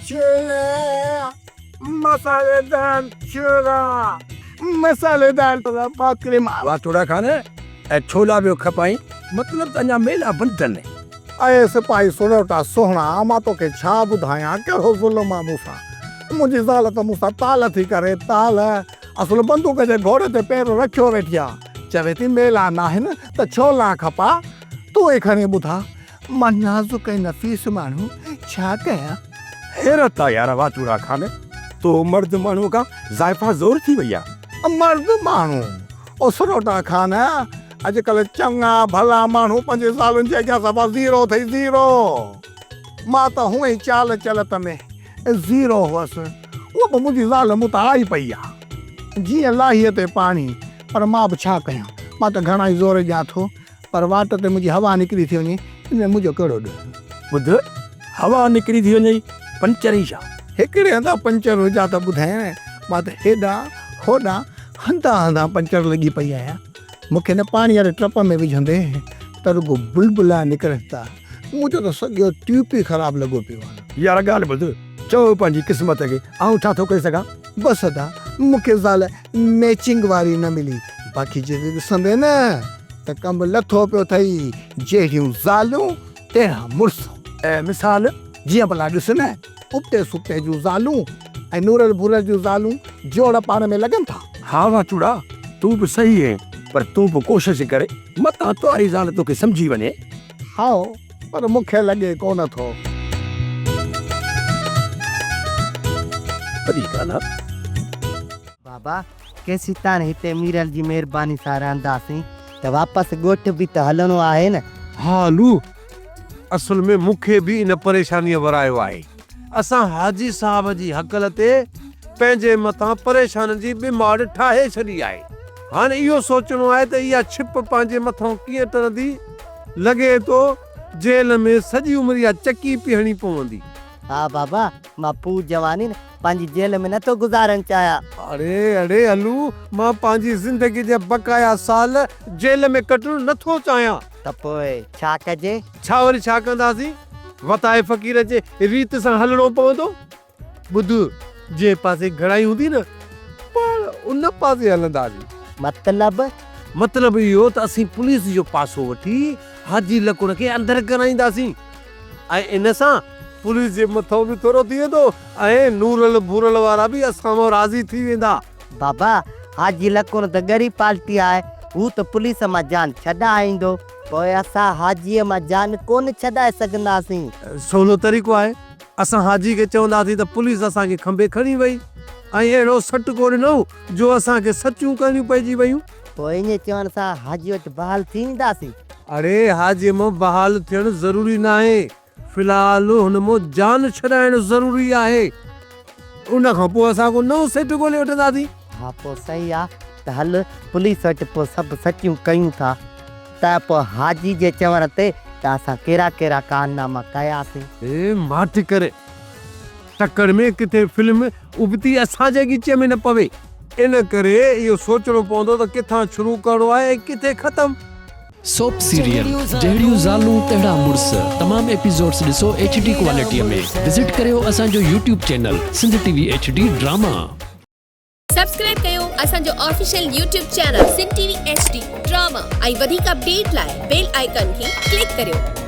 ڇولا، مصالحيدار ڇولا، مصالحيدار ڀاڪري مان. واتوڙا کان ۽ ڇولا پيو کپائين، مطلب ته اڃا ميلا بند آهن. اي سپاهي سروٽا سهڻا، مان توکي ڇا ٻڌايان، ڪهڙو ظلم آ مون سان. منهنجي زال ته مون سان تال ٿي ڪري، تال. اصل بندوق جي گهوڙي تي پير رکيو ويٺي آ. چوي ٿي ميلا ناهن ته ڇولا کپا. تون ئي کڻي ٻڌاء، مان نازڪ ۽ نفيس ماڻهو ڇا ڪيان؟ حيرت آ يار واچوڙا خان، تو مرد ماڻهوء کان زائفان زور ٿي وئي آ. مرد ماڻهو؟ او سروٽا خان، اڄڪلهه چڱا ڀلا ماڻهو پنهنجي زالن جي اڳيان صفا زيرو اٿئي زيرو. مان ته هونئن ئي چال چلت ۾ زيرو هئس، اها به منهنجي زال مون تان آئي پئي آ، جيئن لاهيء تي پاڻي. پر مان به ڇا ڪيان، مان ته گهڻا ئي زور ڏيان ٿو، پر واٽ تي منهنجي هوا نڪري ٿي وڃي، ان ۾ منهنجو ڪهڙو ڏوهه؟ ٻڌ، هوا نڪري ٿي وڃئي، پنچر ئي ڇا؟ هڪڙي هنڌان پنچر هجان ته ٻڌايان، مان ته هيڏانهن هوڏانهن هنڌان هنڌان پنچر لڳي پئي آهيان. مون کي نه پاڻي واري ٽپ ۾ وجهندي ته رڳو بلبلا نڪرن ٿا. منهنجو ته سڄو ٽيوب ئي خراب لڳو پيو آهي. يار ڳالهه ٻڌ، چئو پنهنجي قسمت کي، آئون ڇا ٿو ڪري سگهان؟ بس ادا، مون کي زال ميچنگ واري نه ملي، باقي جي ڏسندين نه ته ڪم لٿو پيو اٿئي، جهڙيون زالون تهڙا مڙس. مثال؟ جيئن ڀلا ڏس نه، ابتي سبتي جون زالون ۽ نورل ڀورل جون زالون جوڙ پاڻ ۾ لڳن ٿا. ها واچوڙا، تون به صحيح آهين، پر تون به ڪوشش ڪر، متان تواري زال توکي سمجهي وڃي. هائو، پر مون کي لڳي ڪونه ٿو. وڏي ڳالهه آ. بابا، ڪيسيتائين هتي ميرل جي مهرباني سان رهنداسين ته واپس ڳوٺ به ته هلڻو آهي نه. ها علو، اصل ۾ مون کي به ان پريشانيء ورايو آهي. اسان حاجي صاحب جي هڪل تي پنهنجي مٿان پريشانين جي ٻماڙ ٺاهي ڇڏي آهي. هاڻ اهو سوچڻو آهي ته اها ڇپ پنهنجي مٿان ڪيئن ٽرندي. لڳي ٿو جيل ۾ سڄي عمر اها چڪي پيهڻي پوندي. ها بابا، مان پوء جواني پنهنجي جيل ۾ نه ٿو گذارڻ چاهيان. اڙي اڙي علو، مان پنهنجي زندگي جا بقايا سال جيل ۾ ڪٽڻ نه ٿو چاهيان. ته پوء ڇا ڪجي؟ ڇا وري ڇا ڪنداسين؟ وتائي فقير جي ريت سان هلڻو پوندو. ٻڌ، جنهن پاسي گهڻائي هوندي نه، پاڻ ان پاسي هلنداسين. مطلب؟ مطلب اهو ته اسين پوليس جو پاسو وٺي حاجي لڪڻ کي اندر ڪرائينداسين ۽ ان سان پوليس جي مٿو به ٿورو ٿي ويندو ۽ نورل ڀورل وارا به اسان مان راضي ٿي ويندا. بابا، حاجي لڪڻ ته ڳري پالٽي آهي، هو ته پوليس مان جان ڇڏائيندو. پوء اسان حاجيء مان جان ڪونه ڇڏائي سگهنداسين. سولو طريقو آهي، اسان حاجي کي چونداسين ته پوليس اسان کي کنڀي کڻي وئي ۽ اهڙو سٽڪو ڏنائون جو اسان کي سچيون ڪرڻيون پئجي ويون. پوء ائين چوڻ سان حاجي وٽ بحال ٿي وينداسين. اڙي حاجي مان بحال ٿيڻ ضروري ناهي، في الحال هن مان جان ڇڏائڻ ضروري آهي. ان کان پوء اسان ڪو نئون سيٽ ڳولي وٺنداسين. ها پوء صحيح آ ته هل پوليس وٽ پوء سڀ سچيون ڪيون ٿا ته پوء حاجي جي چوڻ تي ته اسان ڪهڙا ڪهڙا ڪارناما ڪياسين. اي ماٺ ڪر تڪڙ ۾ ڪٿي فلم ابتي اسان جي ڳچيء ۾ نه پوي. ان ڪري اهو سوچڻو پوندو ته ڪٿان شروع ڪرڻو آهي ۽ ڪٿي ختم. سوپ سيريل جهڙيون زالون تهڙا مڙس تمام ايپيسوڊس ڏسو ايڇ ڊي ڪوالٽي ۾ وزٽ ڪريو اسان جو YouTube channel Sindh T V H D drama. Subscribe ڪيو اسان جو official YouTube channel Sindh T V H D drama ۽ وڌيڪ اپڊيٽ لاء بيل آئيڪان کي ڪلڪ ڪريو.